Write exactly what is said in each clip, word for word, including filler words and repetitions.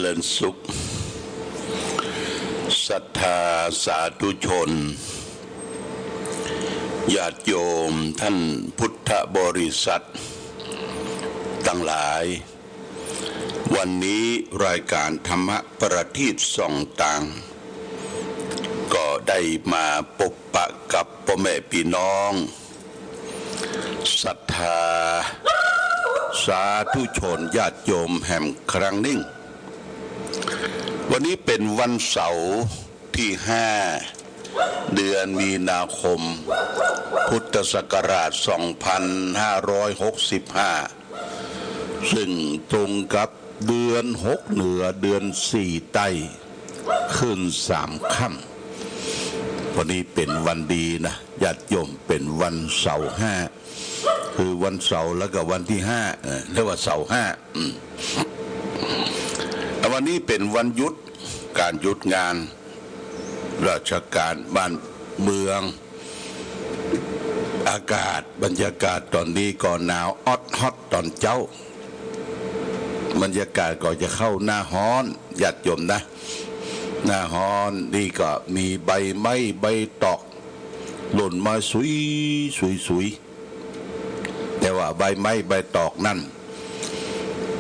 ริญสุข ศรัทธาสาธุชน ญาติโยมท่านพุทธบริษัทตังหลาย วันนี้รายก๋านธรรมประทีปส่องตาง ก็ได้มาปบปะกับป้อแม่ปี้น้อง ศรัทธาสาธุชนญาติโยมแหมครั้งนึ่ง วันนี้เป๋นวันเสาร์ตี้ห้า เดือนมีนาคม พุทธศักราชสองพันห้าร้อยหกสิบห้า ซึ่งตรงกับเดือนหกเหนือ เดือนสี่ใต้ ขึ้นสามค่ำ วันนี้เป๋นวันดีนะ ญาติโยม เป๋นวันเสาร์ห้า คือวันเสาร์แล้วก็วันตี้ห้า เออ เรียกว่าเสาร์ห้า อืม วันนี้เป๋นวันหยุด ก๋านหยุดงานราชก๋านบ้านเมือง อากาศ บรรยากาศต๋อนนี้ก็หนาวออดฮอดต๋อนเจ๊า บรรยากาศก็จะเข้าหน้าฮ้อน ญาติโยมนะ หน้าฮ้อนนี่ก็มีใบไม้ใบตอก หล่นมาสุย สุย สุย แต่ว่าใบไม้ใบตอกนั้น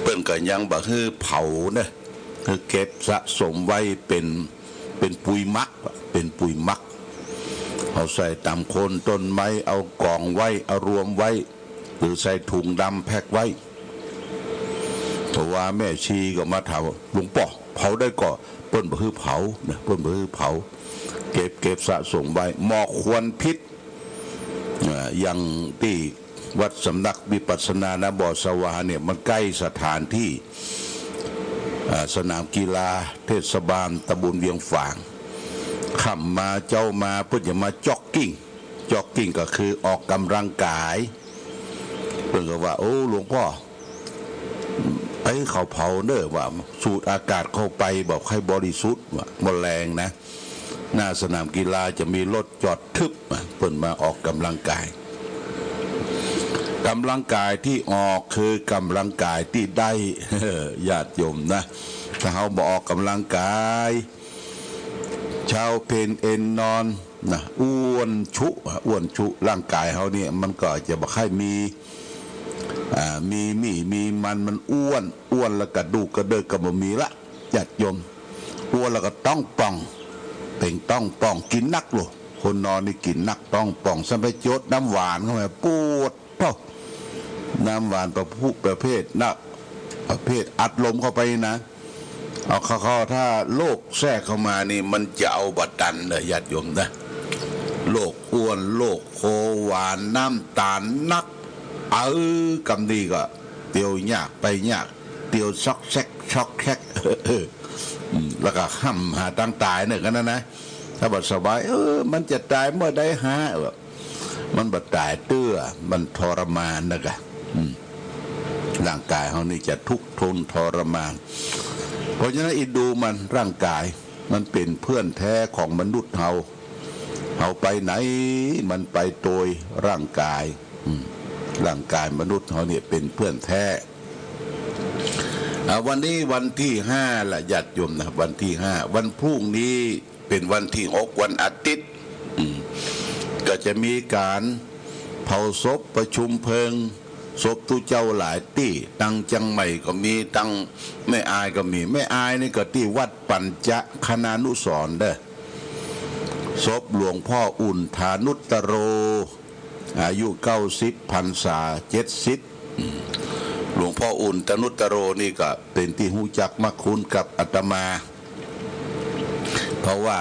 เปิ้นก็ยังบ่หื้อเผาเน่อ คือเก็บสะสมไว้เป๋น เป๋นปุ๋ยหมัก เป๋นปุ๋ยหมัก เอาใส่ต๋ามโคนต้นไม้ เอาก๋องไว้ เอารวมไว้ หรือใส่ถุงดำแพ็คไว้ เพราะว่าแม่ชีก็มาถามว่า หลวงป้อ เผาได้ก่อ เปิ้นบ่หื้อเผาเน่อ เปิ้นบ่หื้อเผา เก็บ เก็บสะสมไว้ หมอกควันพิษ อ่า อย่างตี้วัดสำนักวิปัสสนานะ บ่อสวาเนี่ย มันใก้สถานตี้ อ่า สนามกีฬาเทศบาลตำบลเวียงฝาง ค่ำมาเจ๊ามา เปิ้นจะมาจ็อกกิ้ง จ็อกกิ้งก็คือออกก๋ำลังก๋าย เปิ้นก็ว่า โอ้ หลวงป้อ ไปเขาเผาเน่อ ว่าสูดอากาศเข้าไปบ่ใค่บริสุทธิ์ ว่าบ่แลงนะ หน้าสนามกีฬาจะมีรถจอดทึบ เปิ้นมาออกก๋ำลังก๋าย ก๋ำลังก๋ายตี้ออกคือก๋ำลังก๋ายตี้ได้ ญาติโยมนะ ถ้าเฮาบ่ออกก๋ำลังก๋าย เช้าเพลเอนนอนนะ อ้วนชุ อ้วนชุ ร่างก๋ายเฮาเนี่ย มันก็จะบ่ใค่มี อ่า มี มี มีมัน มันอ้วน อ้วนแล้วกระดูกกระเดิกก็บ่มีละ ญาติโยม อ้วนแล้วก็ต๊องป่อง เป๋นต๊องป่อง กิ๋นนักโล คนนอนนี่กิ๋นนักต๊องป่อง ซ้ำไปจดน้ำหวานเข้าไป ปวดเต้า น้ำหวานประเภท ประเภทนะ ประเภทอัดลมเข้าไปนะ เอาเข้า เข้า ถ้าโรคแทรกเข้ามานี่ มันจะเอาบ่ตันเน่อ ญาติโยมนะ โรคอ้วน โรคคอหวาน น้ำตาลนัก เออ กำนี้ก็เตียวยากไปยาก เตียวซอกแซกซอกแซก อืม แล้วก็ห้ำหาตางต๋ายเน่อ กั๋นนะนะ ถ้าบ่สบาย เออ มันจะต๋ายเมื่อใดหา เออ มันบ่ต๋ายเตื้อ มันทรมานนะกะ อืม ร่างก๋ายเฮานี่จะทุกข์ทนทรมาน เพราะฉะนั้นอินดูมัน ร่างก๋ายมันเป๋นเพื่อนแท้ของมนุษย์เฮา เฮาไปไหนมันไปโตยร่างก๋าย อืม ร่างก๋ายมนุษย์เฮาเนี่ยเป๋นเพื่อนแท้ อ่า วันนี้วันตี้ห้าละ ญาติโยมนะ วันตี้ห้า วันพรุ่งนี้ เป๋นวันตี้หก วันอาทิตย์ อืม ก็จะมีก๋านเผาศพ ประชุมเพลิงศพตุ๊เจ้าหลายตี้ ตังเจียงใหม่ก็มี ตังแม่อายก็มี แม่อายนี่ก็ตี้วัดปัญจคณานุสรณ์เด้อ ศพหลวงป้ออุ่นฐานุตตโร อายุเก้าสิบ พรรษาเจ็ดสิบ อืม หลวงป้ออุ่นฐานุตตโรนี่ก็เป๋นตี้ฮู้จักมักคุ้นกับอาตมา เพราะว่า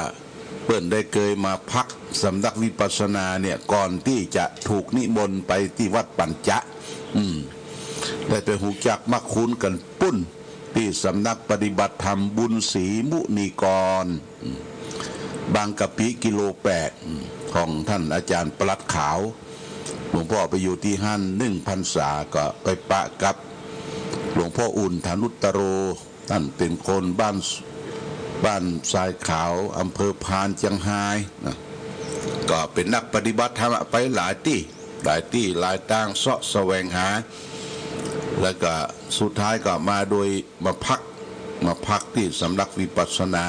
เปิ้นได้เกยมาพักสำนักวิปัสสนาเนี่ย ก่อนตี้จะถูกนิมนต์ไปตี้วัดปัญจะ อืม ได้ไปฮู้จักมักคุ้นกั๋นปุ้น ตี้สำนักปฏิบัติธรรมบุญศรีมุนีกร อืม บางกะปิกิโลแปด อืม ของต้านอาจ๋ารย์ปลัดขาว หลวงป้อไปอยู่ตี้หั้นหนึ่งพรรษา ก็ไปปะกับหลวงป้ออุ่นฐานุตตโร ต้านเป๋นคนบ้าน บ้านทรายขาว อำเภอพานเจียงฮายนะ ก็เป๋นนักปฏิบัติธรรมไปหลายตี้ หลายตี้หลายตาง เซาะแสวงหา แล้วก็สุดท้ายก็มาโดย มาพัก มาพักตี้สำนักวิปัสสนา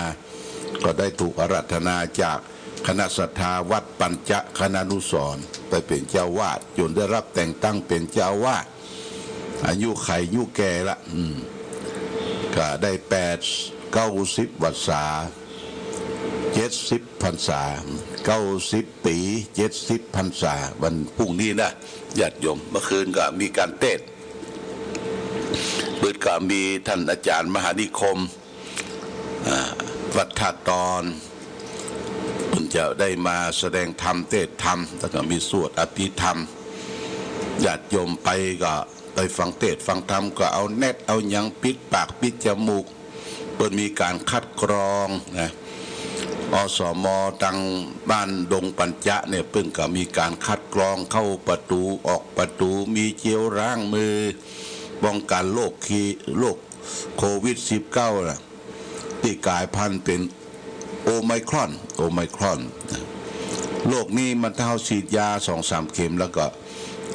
ก็ได้ถูกอาราธนาจากคณะศรัทธาวัดปัญจคณานุสรณ์ไปเป๋นเจ้าอาวาส จ๋นได้รับแต่งตั้งเป๋นเจ้าอาวาส อายุขัยอายุแก่ละ อืม ก็ได้แปด เก้าสิบพรรษา เจ็ดสิบพรรษา เก้าสิบปี๋ เจ็ดสิบพรรษา วันพรุ่งนี้นะ ญาติโยม เมื่อคืนก็มีก๋านเตสน์ ปื๊ดก็มีต้านอาจ๋ารย์มหานิคม อ่า วัดท่าตอน เปิ้นจะได้มาแสดงธรรม เตสน์ธรรม แล้วก็มีสวดอภิธรรม ญาติโยมไปก็ได้ฟังเตสน์ฟังธรรม ก็เอาแน็ตเอาหยังปิดปากปิดจมูก เปิ้นมีก๋านคัดกรองนะ อสม ตางบ้านดงปัญจะเนี่ย เปิ้นก็มีก๋านคัดกรอง เข้าประตู๋ออกประตู๋ มีเจลล้างมือ ป้องกั๋นโรคขี้ โรคโควิดสิบเก้า น่ะ ตี้ก๋ายพันธุ์เป๋นโอไมครอน โอไมครอน โรคนี้มันถ้าเฮาฉีดยาสองสามเข็มแล้วก็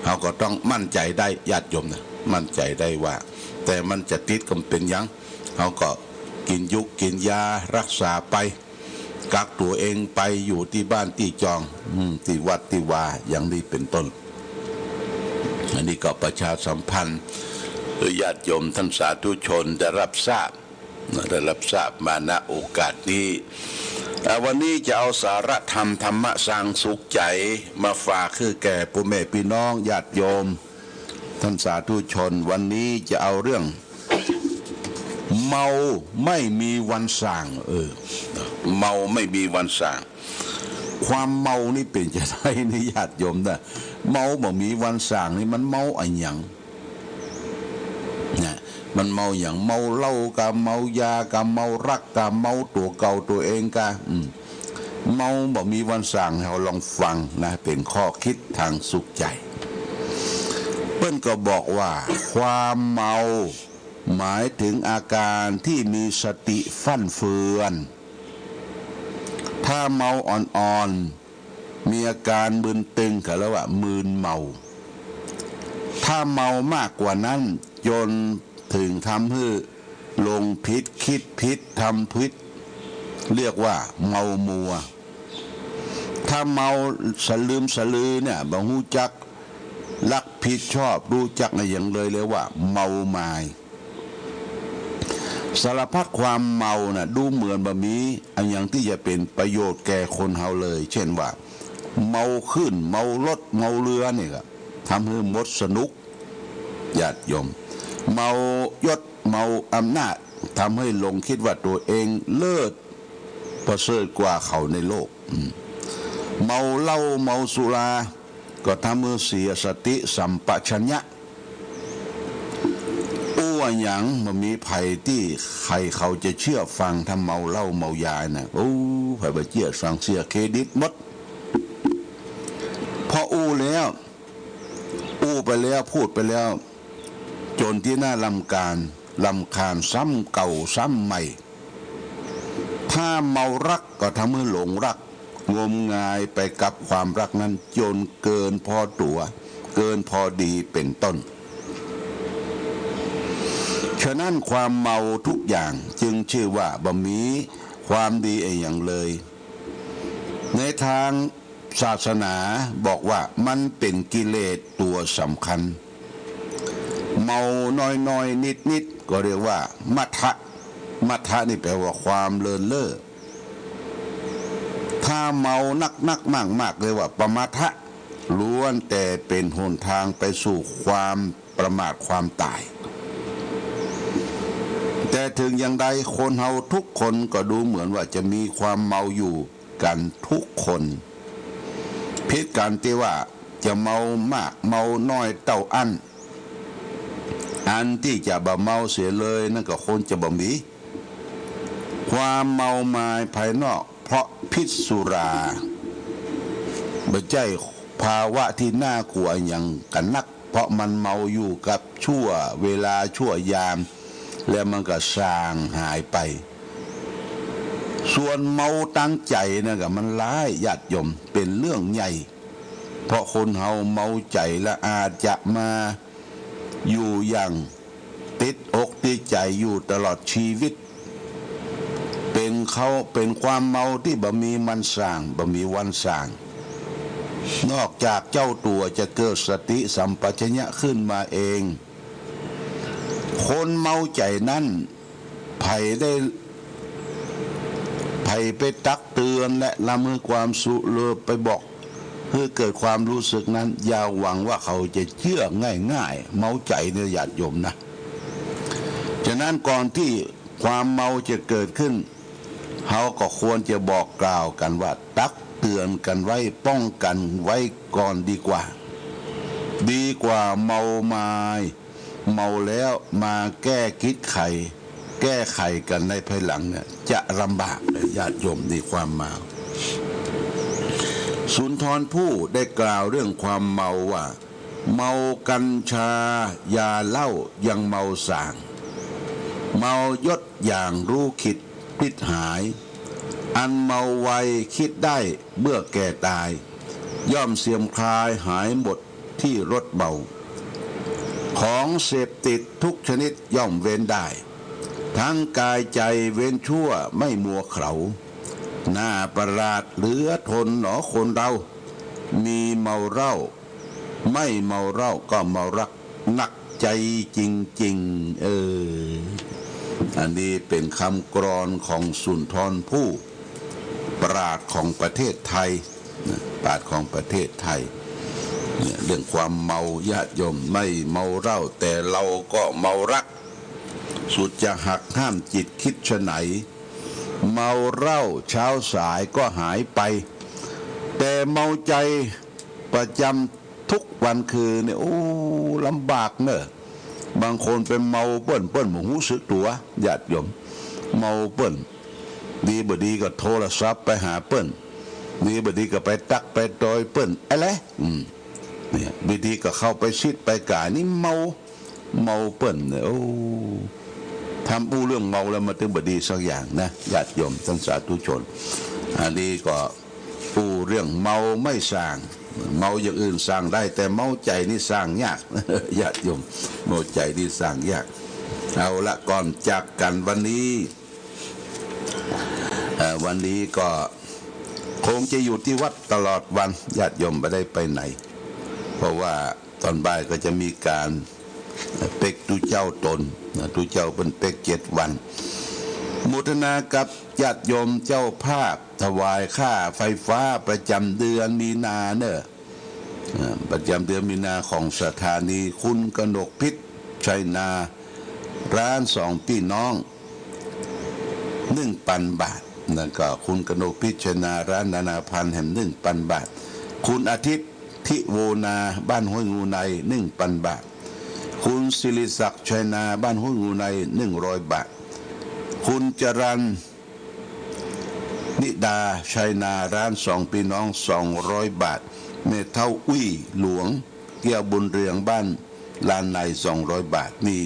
เฮาก็ต้องมั่นใจ๋ได้ ญาติโยมนะ มั่นใจ๋ได้ว่า แต่มันจะติดก็บ่เป๋นหยัง เฮาก็กิ๋นยุกกิ๋นยารักษาไป กักตั๋วเองไป อยู่ตี้บ้านตี้จอง อืม ตี้วัดตี้วา อย่างนี้เป๋นต้น อันนี้ก็ประชาสัมพันธ์หื้อญาติโยมต้านสาธุชนได้รับทราบ ได้รับทราบมา ณ โอกาสนี้ อ่า วันนี้จะเอาสาระธรรม ธรรมะสร้างสุขใจ๋ มาฝากหื้อแก่ป้อแม่ปี้น้องญาติโยม ต้านสาธุชน วันนี้จะเอาเรื่อง เมาไม่มีวันส่าง เออ เมาไม่มีวันส่าง ความเมานี่เป๋นจาใดนี่ญาติโยมนะ เมาบ่มีวันส่างนี่มันเมาอะหยัง นะ มันเมาหยัง เมาเหล้าก็เมา ยาก็เมา รักก็เมา ตั๋วเก่าตั๋วเองก็ อืม เมาบ่มีวันส่าง เฮาลองฟังนะ เป๋นข้อคิดตางสุขใจ๋ เปิ้นก็บอกว่า ความเมาหมายเถิงอาก๋านตี้มีสติฟั่นเฟือน ถ้าเมาอ่อนๆ มีอาก๋านมึนตึง เขาเรียกว่ามึนเมา ถ้าเมามากกว่านั้นจ๋นเถิงทำหื้อหลงผิด กึ๊ดผิด ทำผิด เรียกว่าเมามัว ถ้าเมาสะลึมสะลือเนี่ย บ่ฮู้จักรับผิดชอบ ฮู้จักอะหยังเลย เรียกว่าเมามาย สารพัดความเมาน่ะ ดูเหมือนบ่มีอะหยังตี้จะเป๋นประโยชน์แก่คนเฮาเลย เช่นว่า เมาขึ้น เมารถ เมาเฮือ นี่ก็ทำหื้อหมดสนุก ญาติโยม เมายศ เมาอำนาจ ทำหื้อหลงกึ๊ดว่าตั๋วเองเลิศประเสริฐกว่าเขาในโลก อืม เมาเหล้า เมาสุรา ก็ทำหื้อเสียสติสัมปชัญญะ อู้อะหยังบ่มีใผตี้ใผเขาจะเจื้อฟัง ถ้าเมาเหล้าเมายาน่ะ โอ้ ใผบ่เจื้อฟัง เสียเครดิตหมด พออู้แล้ว อู้ไปแล้ว พูดไปแล้ว จ๋นตี้น่ารำคาญ รำคาญซ้ำเก่าซ้ำใหม่ ถ้าเมารักก็ทำหื้อหลงรัก งมงายไปกับความรักนั้นจ๋นเกินพอตั๋ว เกินพอดีเป๋นต้น ฉะนั้นความเมาทุกอย่างจึงจื้อว่าบ่มีความดีอะหยังเลย ในตาง ศาสนาบอกว่ามันเป๋นกิเลสตั๋วสำคัญ เมาน้อยๆ นิดๆ ก็เรียกว่ามัทธะ มัทธะนี่แปลว่าความเลินเล่อ ถ้าเมานักๆ มากๆ เรียกว่าปมัทธะ ล้วนแต่เป๋นหนตางไปสู่ความประมาทความต๋าย แต่เถิงอย่างใดคนเฮาทุกคนก็ดูเหมือนว่าจะมีความเมาอยู่ กั๋นทุกคน ผิดกั๋นตี้ว่าจะเมามากเมาน้อยเต้าอั้น อันตี้จะบ่เมาเสียเลยนั้นก็คงจะบ่มี ความเมามายภายนอกเพราะพิษสุรา บ่ใจ้ภาวะตี้น่ากลัวอะหยังกั๋นนัก เพราะมันเมาอยู่กับชั่วเวลาชั่วยาม แล้วมันก็ส่างหายไป ส่วนเมาตางใจ๋นะก็มันร้ายญาติโยม เป๋นเรื่องใหญ่ เพราะคนเฮาเมาใจ๋แล้วอาจจะมาอยู่อย่างติดอกติดใจ๋อยู่ตลอดชีวิต เขาเป๋นความเมาตี้บ่มีมันส่าง บ่มีวันส่าง นอกจากเจ้าตั๋วจะเกิดสติสัมปชัญญะขึ้นมาเอง คนเมาใจ๋นั้น ใผได้ ใผไปตักเตือนและลำหื้อความสุข หรือไปบอกหื้อเกิดความรู้สึกนั้น อย่าหวังว่าเขาจะเจื้อง่ายๆ เมาใจ๋เนี่ยญาติโยมนะ ฉะนั้นก่อนตี้ความเมาจะเกิดขึ้น เฮาก็ควรจะบอกกล่าวกั๋นว่าตักเตือนกั๋นไว้ ป้องกั๋นไว้ก่อนดีกว่า ดีกว่าเมามาย เมาแล้วมาแก้กิจไข แก้ไขกั๋นในภายหลังเนี่ย จะลำบากนะญาติโยม ในความเมา สุนทรภู่ได้กล่าวเรื่องความเมาว่า เมากัญชายาเหล้ายังเมาส่าง เมายศอย่างรู้คิดผิดหาย อันเมาไวคิดได้เมื่อแก่ตาย ย่อมเสื่อมคลายหายหมด ที่รถเมา ของเสพติดทุกชนิดย่อมเว้นได้ ทั้งกายใจ๋เว้นชั่วไม่มัวเขลา น่าประหลาดเหลือทนหนอคนเรา มีเมาเหล้า ไม่เมาเหล้าก็เมารัก หนักใจ๋จริงๆ เออ อันนี้เป๋นกำกลอนของสุนทรภู่ ปราชญ์ของประเทศไทย นะ ปราชญ์ของประเทศไทย เนี่ย เรื่องความเมาญาติโยม ไม่เมาเหล้าแต่เราก็เมารัก สุดจะหักห้ามจิตคิดไฉน เมาเหล้าเช้าสายก็หายไป แต่เมาใจ๋ประจ๋ำทุกวันคืนเนี่ย โอ้ ลำบากเน่อ บางคนไปเมาเปิ้น เปิ้นบ่ฮู้สึกตั๋ว ญาติโยม เมาเปิ้น ดีบ่ดีก็โทรศัพท์ไปหาเปิ้น ดีบ่ดีก็ไปตั๊กไปตอยเปิ้น อะแหละ อืม เนี่ย บางทีก็เข้าไปซิดไปก๋าย นี่เมา เมาเปิ้นเนี่ย โอ้ ถ้าอู้เรื่องเมาแล้วมันตึงบ่ดีสักอย่างนะ ญาติโยมท่านสาธุชน อันนี้ก็อู้เรื่องเมาไม่ส่าง เมาอย่างอื่นส่างได้ แต่เมาใจ๋นี่ส่างยาก ญาติโยม เมาใจ๋นี่ส่างยาก เอาละ ก่อนจากกั๋นวันนี้ เอ่อ วันนี้ก็คงจะอยู่ตี้วัดตลอดวัน ญาติโยมบ่ได้ไปไหน เพราะว่าตอนบ่ายก็จะมีก๋านเป๊กตุ๊เจ้าตนนะ ตุ๊เจ้าเปิ้นเป๊กเจ็ดวัน โมทนากับญาติโยมเจ้าภาพถวายค่าไฟฟ้าประจ๋ำเดือนมีนาเน่อ อ่า ประจ๋ำเดือนมีนาของสถานี คุณกนกพิษ ชัยนา ร้านสองปี้น้อง นึ่งปันบาท แล้วก็คุณกนกพิษ ชัยนา ร้านนานาภัณฑ์แหม นึ่งปันบาท คุณอาทิตย์ ทิโวนา บ้านห้วยงูใน นึ่งปันบาท คุณศิริศักดิ์ ชัยนา บ้านห้วยงูใน นึ่งร้อยบาท คุณจรัญ นิดา ชัยนา ร้านสองปี้น้อง สองร้อยบาท แม่เฒ่าอุ้ยหลวง แก้วบุญเรือง บ้านลานใน สองร้อยบาท นี่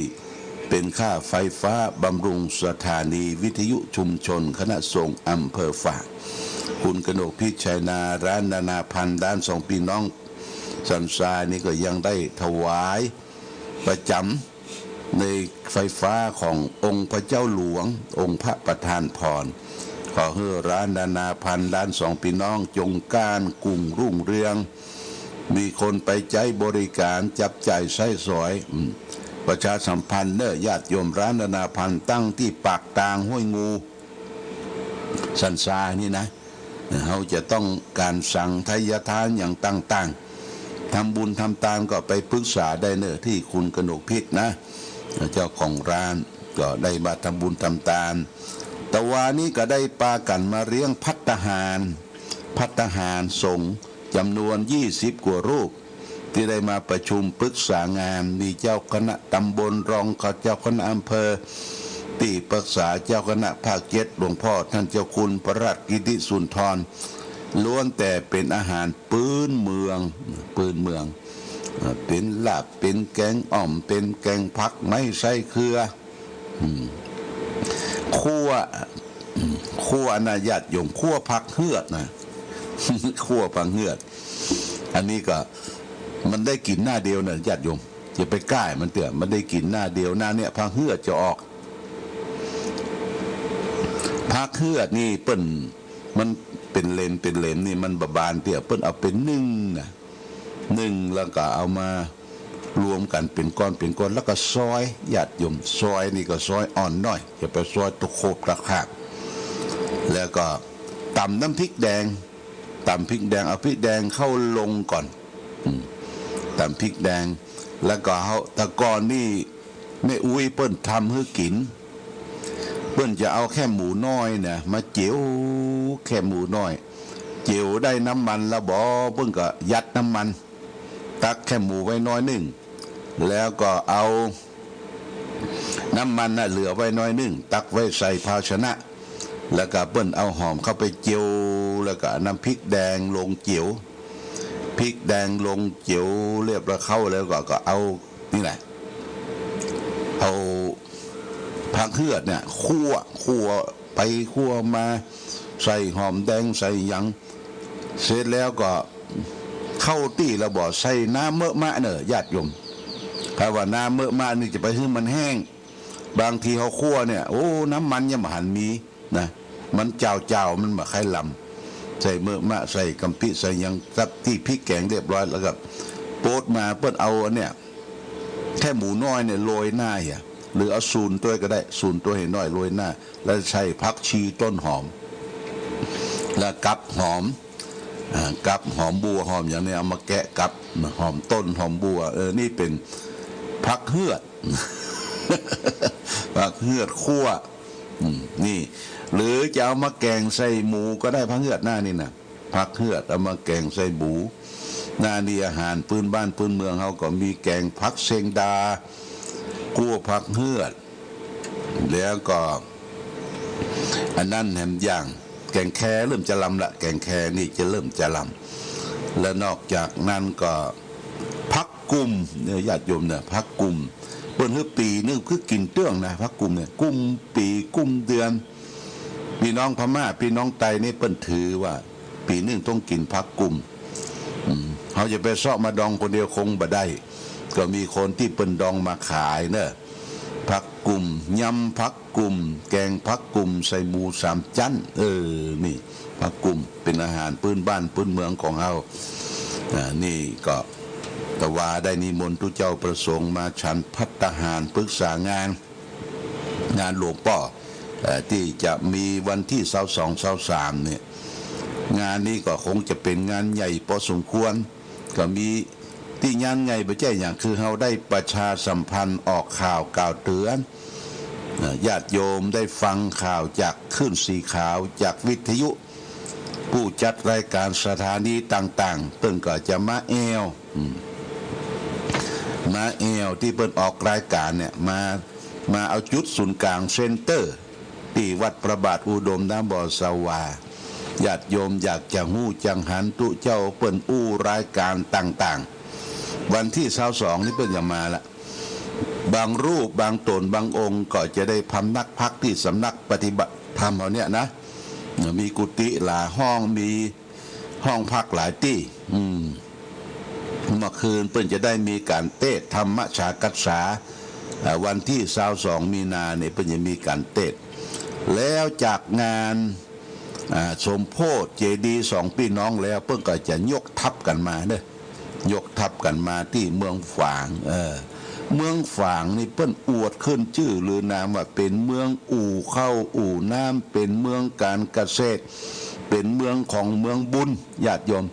เป๋นค่าไฟฟ้าบำรุงสถานีวิทยุชุมชนคณะสงฆ์อำเภอฝาง คุณกนกพิษ ชัยนา ร้านนานาภัณฑ์ ร้านสองปี้น้องสันทรายนี่ก็ยังได้ถวาย ประจ๋ำในไฟฟ้าขององค์พระเจ้าหลวง องค์พระประทานพร ขอหื้อร้านนานาภัณฑ์ ร้านสองปี้น้อง จงก้านกุ่งรุ่งเรือง มีคนไปใจ๊บริก๋าน จับจ่ายใจ๊สอย อืม ประชาสัมพันธ์เน่อญาติโยม ร้านนานาภัณฑ์ตั้งตี้ปากตางห้วยงู สันทรายนี่นะ เฮาจะต้องก๋านสังฆทายทานอย่างต่างๆ ทำบุญทำตานก็ไปปรึกษาได้เน่อตี้คุณกนกพิษนะ เจ้าของร้านก็ได้มาทำบุญทำตาน ตะวานี้ก็ได้ปากั๋นมาเลี้ยงภัตตาหาร ภัตตาหารสงฆ์จ๋ำนวนยี่สิบกว่ารูป ตี้ได้มาประชุมปรึกษางาน มีเจ้าคณะตำบล รองเจ้าคณะอำเภอ ตี้ปรึกษาเจ้าคณะภาคเจ็ด หลวงพ่อท่านเจ้าคุณพระราชกิติสุนทร ล้วนแต่เป๋นอาหารปื๊นเมือง ปื๊นเมือง เอ่อ เป๋นลาบ เป๋นแก๋งอ่อม เป๋นแก๋งผัก ไม่ใส่เกลือ อืม คั่ว อืม คั่วนะญาติโยม คั่วผักเฮือดนะ คั่วผักเฮือด อันนี้ก็มันได้กิ๋นหน้าเดียวนะญาติโยม อย่าไปก้ายมันเตื้อ มันได้กิ๋นหน้าเดียว หน้าเนี่ยผักเฮือดจะออก ผักเฮือดนี่เปิ้น มันเป๋นเหล็ม เป๋นเหล็มนี่มันบ่บานเตี้ย เปิ้นเอาไปนึ่งนะ นึ่งแล้วก็เอามารวมกั๋นเป๋นก้อน เป๋นก้อน แล้วก็ซอย ญาติโยม ซอยนี่ก็ซอยอ่อนหน้อย อย่าไปซอยตะโขบตะขาก แล้วก็ต๋ำน้ำพริกแดง ต๋ำพริกแดง เอาพริกแดงเข้าลงก่อน อืม ต๋ำพริกแดง แล้วก็เอา แต่ก่อนนี่แม่อุ๊ยเปิ้นทำหื้อกิ๋น เปิ้นจะเอาแคบหมูน้อยนะมาเจียว แคบหมูน้อย เจียวได้น้ำมันแล้วบ่ เปิ้นก็ยัดน้ำมัน ตักแคบหมูไว้น้อยนึ่ง แล้วก็เอาน้ำมันน่ะเหลือไว้น้อยนึ่ง ตักไว้ใส่ภาชนะ แล้วก็เปิ้นเอาหอมเข้าไปเจียว แล้วก็เอาน้ำพริกแดงลงเจียว พริกแดงลงเจียวเรียบร้อยเข้าแล้วก็ ก็เอานี่แหละ เอาผักเฮือดเนี่ยคั่ว คั่วไปคั่วมา ใส่หอมแดง ใส่หยัง เสร็จแล้วก็เข้าตี้แล้วบ่ ใส่น้ำเมอะมะเน่อ ญาติโยม ถ้าว่าน้ำเมอะมะนี่จะไปหื้อมันแห้ง บางทีเฮาคั่วเนี่ย โอ้ น้ำมันยังบ่หันมีนะ มันจาวๆ มันบ่ใค่ลำ ใส่เมอะมะ ใส่กะปิ ใส่หยังสักตี้ พริกแกงเรียบร้อยแล้วก็ โป๊ดมาเปิ้นเอาอันเนี่ย แคบหมูน้อยเนี่ยโรยหน้าเหีย หรือเอาสูนตวยก็ได้ สูนตวยหื้อน้อยโรยหน้า แล้วใส่ผักชีต้นหอม แล้วกับหอม อ่า กับหอมบัว หอมหยังเนี่ยเอามาแกะกับ หอมต้น หอมบัว เออ นี่เป๋นผักเฮือด ผักเฮือดคั่ว อืม นี่ หรือจะเอามาแก๋งใส่หมูก็ได้ ผักเฮือดหน้านี่นะ ผักเฮือดเอามาแก๋งใส่หมู หน้านี่อาหารปื้นบ้านปื้นเมืองเฮาก็มีแก๋งผักเซงดา คั่วผักเฮือด แล้วก็ อันนั้นแหมอย่าง แก๋งแคเริ่มจะลำละ แก๋งแคนี่จะเริ่มจะลำ และนอกจากนั้นก็ ผักกุ่มเนี่ย ญาติโยมเนี่ย ผักกุ่ม เปิ้นหื้อปี๋นึ่งคือกิ๋นเตื้องนะ ผักกุ่มเนี่ย กุ่มปี๋กุ่มเดือน ปี้น้องพม่า ปี้น้องไตนี่เปิ้นถือว่า ปี๋นึ่งต้องกิ๋นผักกุ่ม อืม เฮาจะไปเซาะมาดองคนเดียวคงบ่ได้ ก็มีคนตี้เปิ้นดองมาขายเน่อ ผักกุ่ม ยำผักกุ่ม แก๋งผักกุ่ม ใส่หมูสามจั๊น เออ นี่ ผักกุ่มเป๋นอาหารปื้นบ้านปื้นเมืองของเฮา อ่า นี่ก็ แต่ว่าได้นิมนต์ตุ๊เจ้าพระสงฆ์มาฉันภัตตาหารปึกษางาน งานหลวงป้อ เอ่อ ตี้จะมีวันตี้ซาวสอง ซาวสามเนี่ย งานนี้ก็คงจะเป๋นงานใหญ่พอสมควร ก็มีตี้งานใหญ่บ่ใจ้หยัง คือเฮาได้ประชาสัมพันธ์ออกข่าวกล่าวเตื๋อน เอ่อ ญาติโยมได้ฟังข่าวจากคลื่นสีขาว จากวิทยุ ผู้จัดรายการสถานีต่างๆ เปิ้นก็จะมาแอ่ว อืม มาแอ่วตี้เปิ้นออกรายการเนี่ย มา มาเอาจุดศูนย์กลางเซ็นเตอร์ ตี้วัดพระบาทอุดม นาบ่อสวา ญาติโยมอยากจะฮู้จักหันตุ๊เจ้าเปิ้นอู้รายการต่างๆ วันตี้ซาวสองนี่เปิ้นจะมาละ บางรูป บางต๋น บางองค์ก็จะได้พำนักพักตี้สำนักปฏิบัติธรรมเฮาเนี่ยนะ มีกุฏิหลายห้อง มีห้องพักหลายตี้ อืม เมื่อคืนเปิ้นจะได้มีก๋านเตสน์ธรรมสากัสสา อ่า วันตี้ซาวสองมีนาเนี่ยเปิ้นจะมีก๋านเตสน์ แล้วจากงาน อ่า สมโภชเจดีย์สองปี้น้องแล้ว เปิ้นก็จะยกทัพกั๋นมาเน่อ ยกทัพกั๋นมาตี้เมืองฝาง เออ เมืองฝางนี่เปิ้นอวดขึ้นจื้อลือนามว่าเป๋นเมืองอู่ข้าวอู่น้ำ เป๋นเมืองก๋านเกษตร เป๋นเมืองของเมืองบุญ ญาติโยม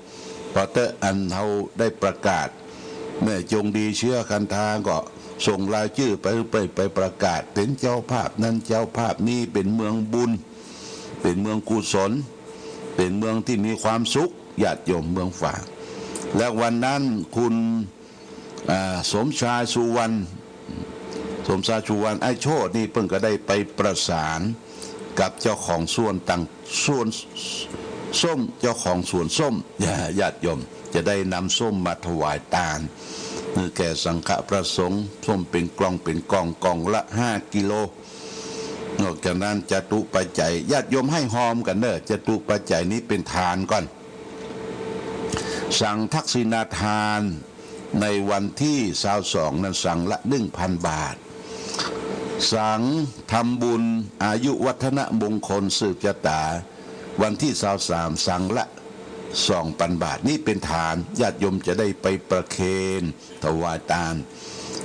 ปอเต๊อะ อันเฮาได้ประกาศ แม่จงดีเชื้อคันธาก็ส่งรายจื้อไป ไป ไปประกาศ เป๋นเจ้าภาพนั้นเจ้าภาพนี้ เป๋นเมืองบุญ เป๋นเมืองกุศล เป๋นเมืองตี้มีความสุข ญาติโยมเมืองฝาง และวันนั้นคุณ อ่า สมชายสุวรรณ สมชายสุวรรณ อ้ายโชตินี่เปิ้นก็ได้ไปประสานกับเจ้าของสวนต่าง สวนส้ม เจ้าของสวนส้ม ญาติโยมจะได้นำส้มมาถวายตาน หื้อแก่สังฆะพระสงฆ์ ส้มเป๋นกล่องเป๋นกล่อง กล่องละห้ากิโล นอกจากนั้นจตุปัจจัย ญาติโยมหื้อฮอมกั๋นเน่อ จตุปัจจัยนี้เป๋นทานก่อน สังทักษิณาทานในวันตี้ซาวสองนั้นสังละหนึ่งพันบาท สังทำบุญอายุวัฒนมงคลสืบจะต๋า วันตี้ซาวสาม สังละสองปันบาท นี่เป๋นฐาน ญาติโยมจะได้ไปประเคนถวายตาน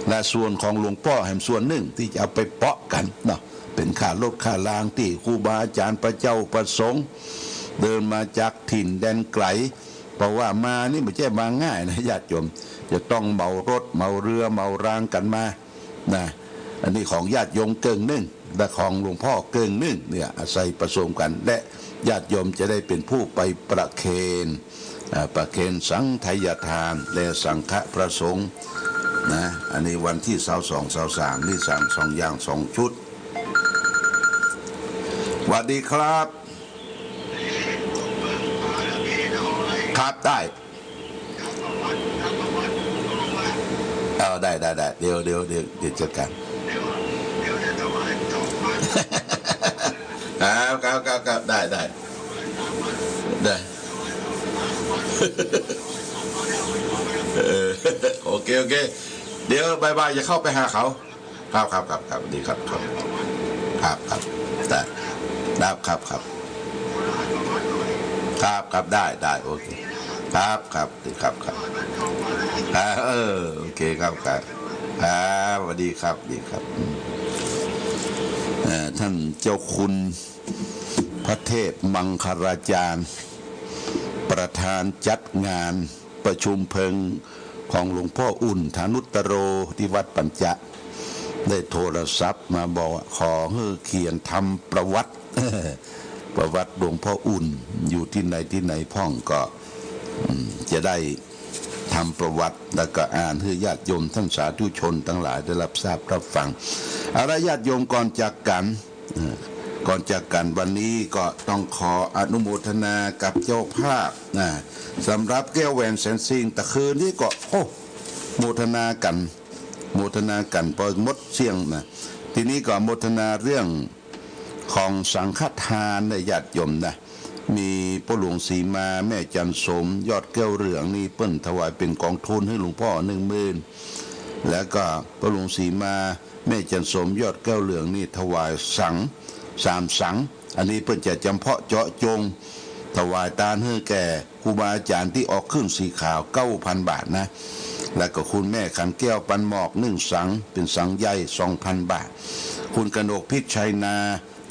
และส่วนของหลวงป้อแหมส่วนนึ่งตี้จะเอาไปเปาะกั๋นเนาะ เป๋นค่ารถค่าลางตี้ครูบาอาจ๋ารย์พระเจ้าพระสงฆ์เดินมาจากถิ่นแดนไก๋ เพราะว่ามานี่บ่ใจ้มาง่ายนะ ญาติโยม จะต้องเหมารถเหมาเฮือเหมารางกั๋นมา นะ อันนี้ของญาติโยมเกิ่งนึ่ง และของหลวงป้อเกิ่งนึ่งเนี่ย อาศัยผสมกั๋น และญาติโยมจะได้เป๋นผู้ไปประเคน อ่า ประเคนสังฆทายทาน และสังฆพระสงฆ์ นะ อันนี้วันตี้ซาวสอง ซาวสาม นี่สังสองอย่างสองชุด สวัสดีครับ ครับ ได้ เออ ได้ ได้ ได้ เดี๋ยว เดี๋ยว เดี๋ยว เดี๋ยวจัดก๋าน ครับ ครับ ครับ ครับ ได้ ได้ ได้ เออ โอเค โอเค เดี๋ยวบ่ายๆ จะเข้าไปหาเขา ครับ ครับ ครับ ครับ ดีครับ ครับ ครับ ครับ ได้ ครับ ครับ ครับ ครับ ครับ ได้ ได้ โอเค ครับ ครับ ดีครับ ครับ อ่า เออ โอเค ครับ ครับ ครับ สวัสดีครับ ดีครับ อืม เอ่อ ท่านเจ้าคุณพระเทพมังคลาจารย์ ประธานจัดงาน ประชุมเพลิงของหลวงป้ออุ่น ฐานุตตโร ตี้วัดปัญจะ ได้โทรศัพท์มาบอกว่า ขอหื้อเขียนทำประวัติ ประวัติหลวงป้ออุ่น อยู่ตี้ไหนตี้ไหนพ่องก็ อืม จะได้ทำประวัติ แล้วก็อ่านหื้อญาติโยมท่านสาธุชนตังหลายได้รับทราบรับฟัง เอาละญาติโยม ก่อนจากกั๋น เอ่อ ก่อนจากกั๋นวันนี้ก็ต้องขออนุโมทนากับเจ้าภาพนะ สำหรับแก้วแหวนแสนสิ่ง ตะคืนนี้ก็ โอ้ โมทนากั๋น โมทนากั๋นปอหมดเสี้ยงนะ ทีนี้ก็โมทนาเรื่องของสังฆทานนะญาติโยมนะ มีป้อหลวงศรีมา แม่จันทร์สม ยอดแก้วเหลือง นี่เปิ้นถวายเป๋นกองทุนหื้อหลวงป้อนึ่งหมื่น แล้วก็ป้อหลวงศรีมา แม่จันทร์สม ยอดแก้วเหลือง นี่ถวายสังสามสัง อันนี้เปิ้นจะจำเพาะเจาะจง ถวายตานหื้อแก่ครูบาอาจ๋ารย์ตี้ออกเครื่องสีขาว เก้าพันบาทนะ แล้วก็คุณแม่ขันแก้วปันหมอกนึ่งสัง เป๋นสังใหญ่ สองพันบาท คุณกนกพิชชัยนา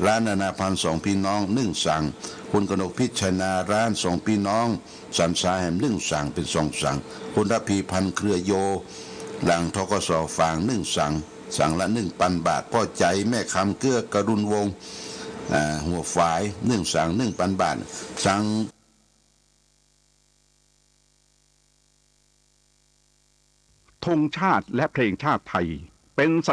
ร้านนานาพันธ์สองพี่น้องนึ่งสัง คุณกนกพิชชัยนา ร้านสองพี่น้อง สันทรายแหมนึ่งสัง เป๋นสองสัง คุณระพีพันธ์เครือโย หลัง ธ.ก.ส. ฝางนึ่งสัง สังละนึ่งปันบาท ป้อใจ๋ แม่คำเกื้อกรุณวงศ์ อ่า หัวฝาย นึ่งสัง นึ่งปันบาท สัง ธงชาติและเพลงชาติไทย เป็นสัญ